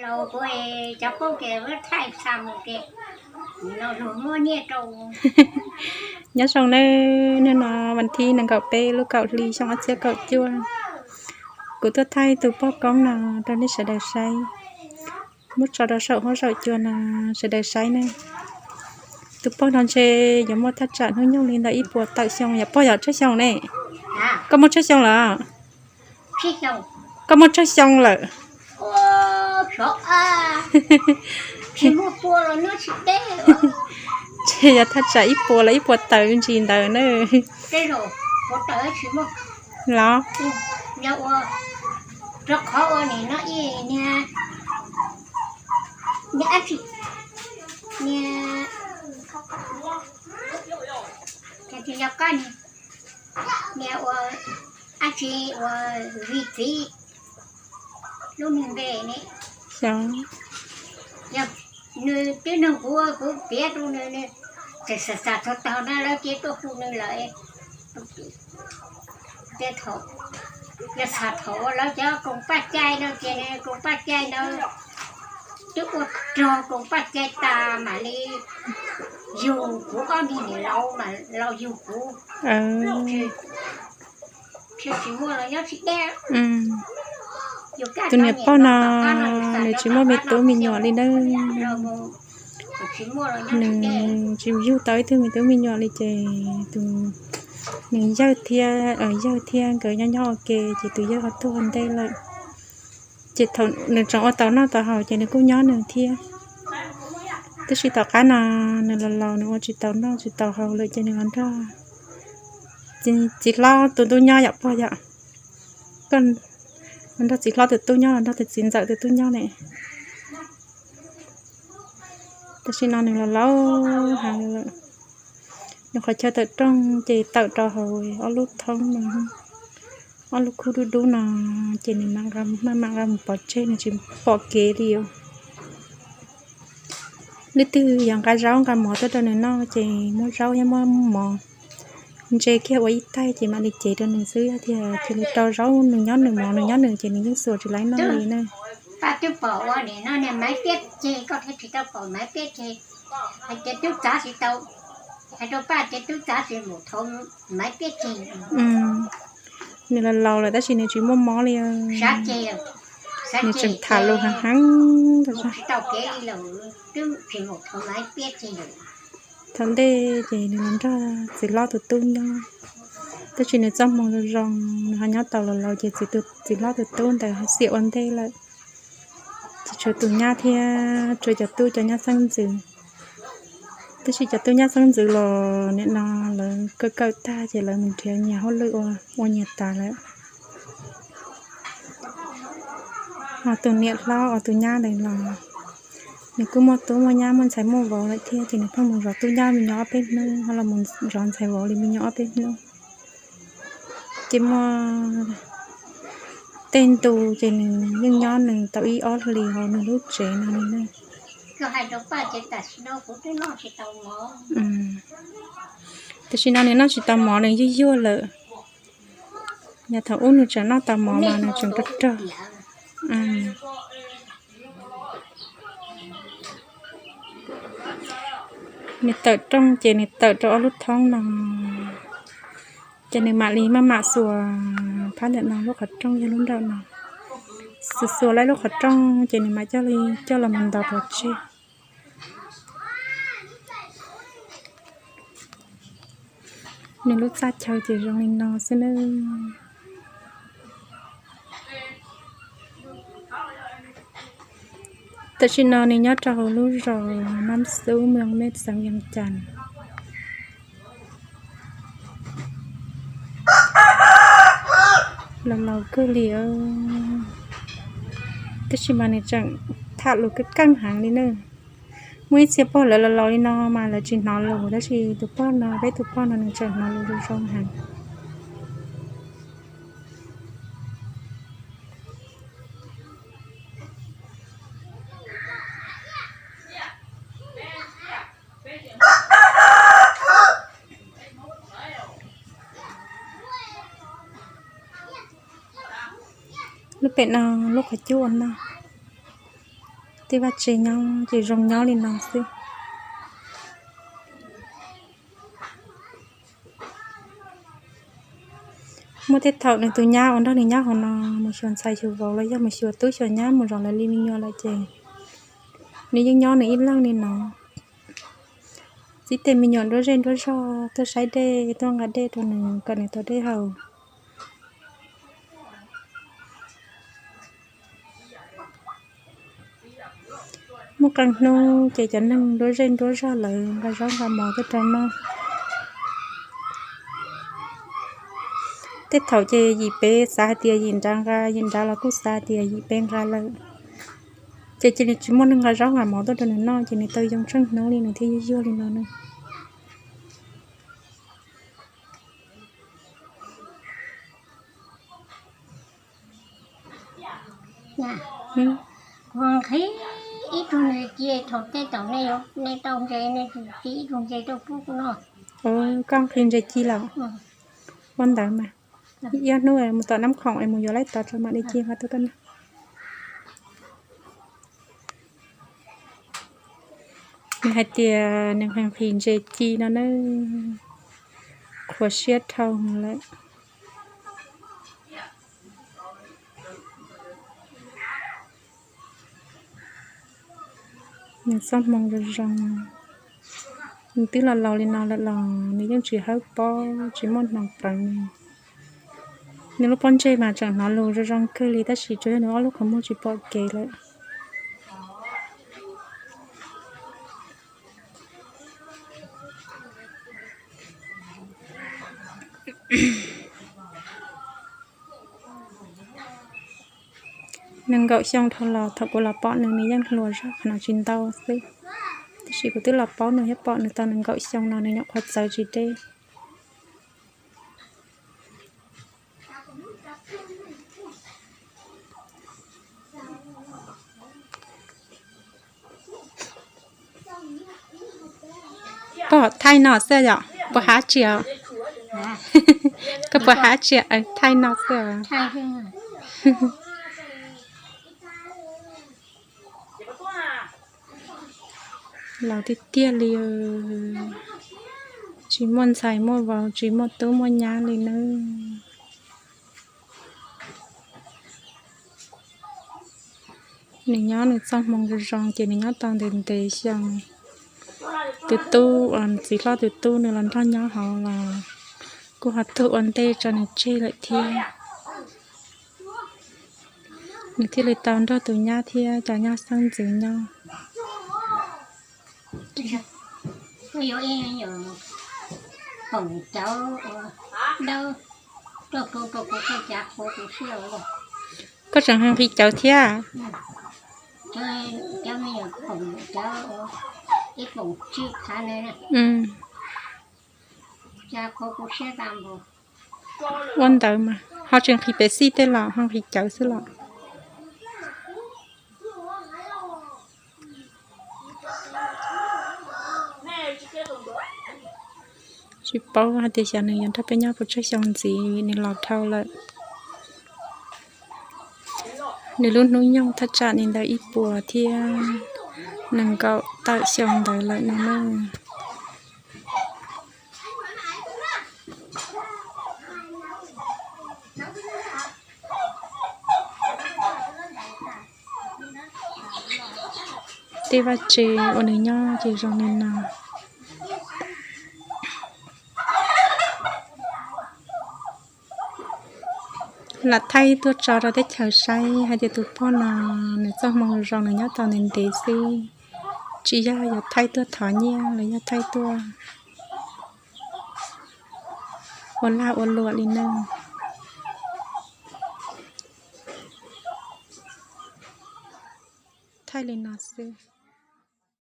Kuv cov paub tias thaij xa mus ces no luag muab nyiaj rau. Nyob zoo nawb, hnub no vas thib nees nkaum peb lub kaum hli xyoo ob txhiab kaum cuaj, kuv tuaj thaij tus poj koob no rau nej sawv daws saib. Muab tso rau saum huab saum cua no sawv daws saib ne. Tus poj no ntshe yuav muaj thaj tsam hnub nyoog li ntawm ib puas tawm xyoo, yog pog yog tsawg xyoo ne? Koj muaj tsawg xyoo lawm? Koj muaj tsawg xyoo lawm? Ntshe yog thaj tsam ib puas los ib puas tawm ntsis ntawd na. Los, niag ua dab tsi ua vim txiv lub npe ne. Yog nws twb nug kuv, kuv piav rau nws, nws txawm xav xav txog taug na lawv cia tuaj hu nws lawm. Yog txham thaum uas lawv cov koom paj cai no ces koom paj cai no twb ua rog koom paj cai tas mam li yug kuv ob niag niam laus mas los yug kuv. Tus niam pog no nws tsis muaj me tub me nyuam li na. Nws tsis yug tau ib tug me tub me nyuam li ces tus, nws yawg thiab, yawg thiab nkawd nyob nyob ua ke ces tus yawg ho tuag ua ntej lawm. Ces thaum nws tseem ua tau noj tau haus ces nws kuj nyob nws thiab. Tab sis tom qab no nws los laus nws ua tsis tau noj tsis tau haus lawm ces nws los nrog txiv hlob tus tub nyob yom pog yom. Los nrog txiv hlob tus tub nyob los nrog tus txiv ntxawm tus tub nyob ne. Tam sim no nws los laus heev lawm. Nws qhov chaw tawm rooj ces tawm rau hauv ob lub thoob no, ob lub khub dub dub no, ces nws maj mam nqa mus pov tseg, nws tsis pom kev li os. Leej twg yuav nqa zaub nqa mov tuaj rau nws noj ces muab zaub thiab muab mov ntse kiag ua ib taig ces mam li cev rau nws xwb, yog tias cia li rau zaub nws nyob nws, mov nws nyob nws ces nws yeej xuas tsis laib noj li na. Nws los laus lawm tab sis nws tsis muaj mob li. Nws tseem tham lus heev heev. Thaum ntej ces nws los nrog txiv hlob tus tub nyob, tab sis nws txoj hmoo zoo zoo, nws ho nyob tau los laus ces txiv hlob tus tub ntawd ho xiam ua ntej lawm. Ces tshuav tus nyab thiab tshuav cov tub cov nyab xeeb ntxwv. Tab sis cov tub nyab xeeb ntxwv los nim no lawv kawm kawm tag ces lawv mus nrhiav nyias hauj lwm ua, ua nyias tas lawm. Ho tus niam hlob uas tus nyab ntawd los nws kuj muaj tub muaj nyab muaj ntxhais muaj vauv lawm thiab ces nws pheej mus zov tub nyab me nyuam ob peb hnub, ho los mus zov ntxhais vauv li me nyuam ob peb hnub. Ces muaj tej ntu ces nws yeej nyob nws tau ib ob hlis hauv nws lub tsev no li na. Tam sim no nws noj tsis tau mov, nws yuag yuag lawm. Yog thaum ub nws tseem noj tau mov mas nws tseem rog rog. Nws tawm rooj ces nws tawm rau ob lub thoob no, ces nws mam li maj mam xuas phab ntawm no lub qhov rooj yog lub nraum no. Xuas xuas laib lub qhov rooj ces nws mam coj li coj los mus ntaus pov tseg. Nws lub txaj chaw ces zoo li no xwb nawb. Tam sim no nws nyob rau hauv lub zos Nab Xub, moos Mej, xeev Vees Cas. Los laus kawg li, tab sis mas nws tseem tham lus keej keej heev li na. Muaj ib txhia pog lawv los laus li no mas lawv tsis hnov lus, tab sis tus pog no, peb tus pog no nws tseem hnov lus zoo zoo heev. Lub pem no lub qhov cub ua noj. Tej vaj tse nyob ces zoo nyob li no xwb. Muaj tej thaum nws tus nyab uas nrog nws nyob hauv no mus xyuas ntxhais xyuas vauv los yog mus xyuas tub xyuas nyab mus zov lawv li me nyuam lawm ces nws yeej nyob nws ib leeg li no. Txib tej me nyuam nruab zej nruab zog tuaj saib dej tuaj nqa dej rau nws kom nws tau dej haus. Muaj qee hnub ces cov neeg nruab zej nruab zog lawv nqa zaub nqa mov tuaj rau noj. Tej thaum ces yim peb xav hais tias yim nrad nqa, yim nrad los kuj xav hais tias yim peb nqa lawm. Ces cia li tsis muaj neeg nqa zaub nqa mov tuaj rau nws noj ces nws tau yoo tsheej hnub li nws thiaj yuag yuag li no na. Koj nqhis ntses ci lawm? Ua ntawd mas, ib ob hnub mus tom Nab Khoom es mus yuav laib tod tso mam li ci qhov tuaj koj noj. Nws hais tias nws nqhis ntses ci no na, qhuav siab dhau lawm. Nws txoj hmoo zoo zoo, nws twb los laus li no lawm los nws yeej tsis hawb pob tsis muaj hnoos pleev. Nws lub pob ntseg mas tseem hnov lus zoo zoo kawg li tab sis tsuas yog nws ob lub qhov muag tsis pom kev lawm. Nees nkaum xyoo dhau los thaum kuv los pom nws, nws yeej hluas zog qhov no tsis ntau xwb. Tab sis kuv twb los paub nws thiab pom nws tau nees nkaum xyoo no nws nyuam qhuav txawv tsis deb. Pog thaij no xwb yom? Puas hav tsia? Koj puas hav tsia? Thaij no xwb. Laus tiag tiag li, tsis muaj ntxhais muaj vauv tsis muaj tub muaj nyab li nawb. Nws nyob nws txoj hmoo zoo zoo ces nws nyob tau ntev ntev xyoo. Tus tub, txiv hlob tus tub nws los nrog nyob hauv los kuj ho tuag ua ntej tso nws tseg lawm thiab. Nws thiaj li tau nrog tus nyab thiab cov nyab xeeb ntxwv nyob. Koj tseem nqhis cawv thiab? Ua ntawd mas ho tsis nqhis pem xij tej los ho nqhis cawv xwb los? Tsis paub hais tias xyov nws yuav nrog peb nyob puas tsawg xyoo ntxiv, nws laus dhau lawm. Nws lub hnub nyoog thaj tsam li ntawm ib puas thiab nees nkaum tawm xyoo ntawd lawm no na. Tej vaj tse uas nws nyob ces zoo li no. Lam thaij tuaj tso rau teb chaws saib hais tias tus pog no nws txoj hmoo zoo nws nyob tau ntev ntev xwb, tsis yog yuav thaij tuaj thov nyiaj los yog thaij tuaj ua lag ua luam li no. Thaij li no xwb.